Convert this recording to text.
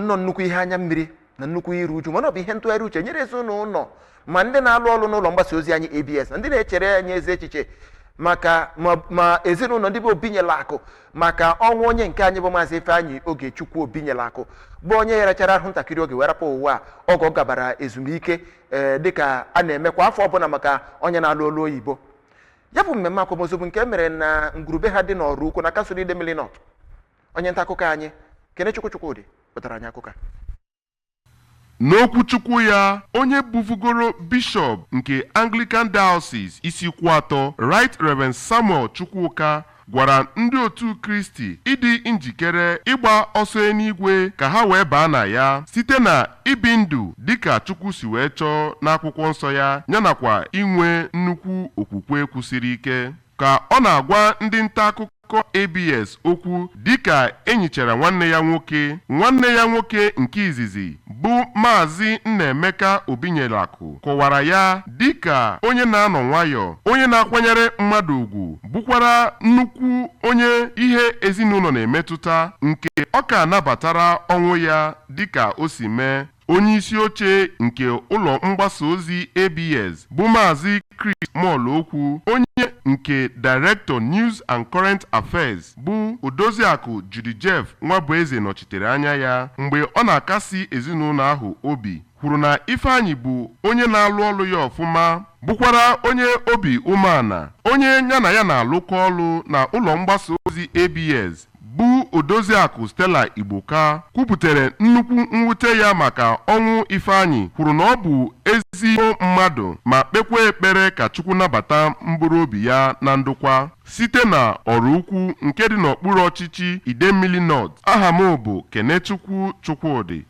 Nnọọ nnukwu ihe anya mmiri na nnukwu iru uju, mana ọ bụ ihe ntụgharị uche nyere ezinụlọ ma ndị na-alụ ọrụ n'ụlọ mgbasa ozi anyị ABS na ndị na-echere anyị ezi echiche maka ma ezinụlọ ndị bụ Obinyelakụ maka ọnwụ onye nke anyị bụ Maazị Ifeanyị Ogechukwu Obinyelakụ, bụ onye yarachara ahụ ntakịrị oge wee rapụ ụwa a oge ọ gabara ezumike, ee, dịka a na-eme kwa afọ ọbụla maka onye na-alụ ọrụ oyibo. Ya bụ mmemme akwamozu bụ nke e mere na ngwurube ha dị n'Ọraukwu na kansụl Idemili North. Onye nta akụkọ anyị Kenechukwu Chukwudị wetara anyị akụkọ a. N'okwuchukwu ya, onye buvugoro bishọp nke Anglican Diocese Isuikwuato, Right Reverend Samuel Chukwuka, gwara ndị otu Kristi ịdị njikere ịgba ọsọ eluigwe ka ha wee baa na ya site na ibi ndụ dịka Chukwu si wee chọọ n'akwụkwọ nsọ ya, yanakwa inwe nnukwu okwukwe kwusiri ike. Ka ọ na-agwa ndị nta akụkọ ABS okwu dịka enyichara nwanne ya nwoke, nwanne ya nwoke nke izizi bụ Maazị Nnaemeka Obinyelakụ, kọwara ya dịka onye na-anọ nwayọọ, onye na-akwanyere mmadụ ugwu, bụkwara nnukwu onye ihe ezinụlọ na-emetụta, nke ọ ka nabatara ọnwụ ya dịka o si mee. Onye isi oche nke ụlọ mgbasa ozi ABS bụ Maazị Chris Molokwu, onye nke Director News and Current Affairs bụ Odoziakụ Judy Jeff Nwabueze nọchitere anya ya mgbe ọ na-akasi ezinụlọ ahụ obi, kwuru na Ifeanyị bụ onye na-alụ ọlụ ya ọfụma, bụkwara onye obi umeala. Onye ya na ya na-alụkọ ọlụ na ụlọ mgbasa ozi ABS bụ Odoziakụ Stella Igboka kwupụtara nnukwu mwute ya maka ọnwụ Ifeanyị, kwuru na ọ bụ ezigbo mmadụ ma kpekwa ekpere ka Chukwu nabata mkpụrụ obi ya na ndokwa. Site na Ọraukwu nke dị n'okpuru ọchịchị Idemili North, aha m bụ Kenechukwu Chukwudị.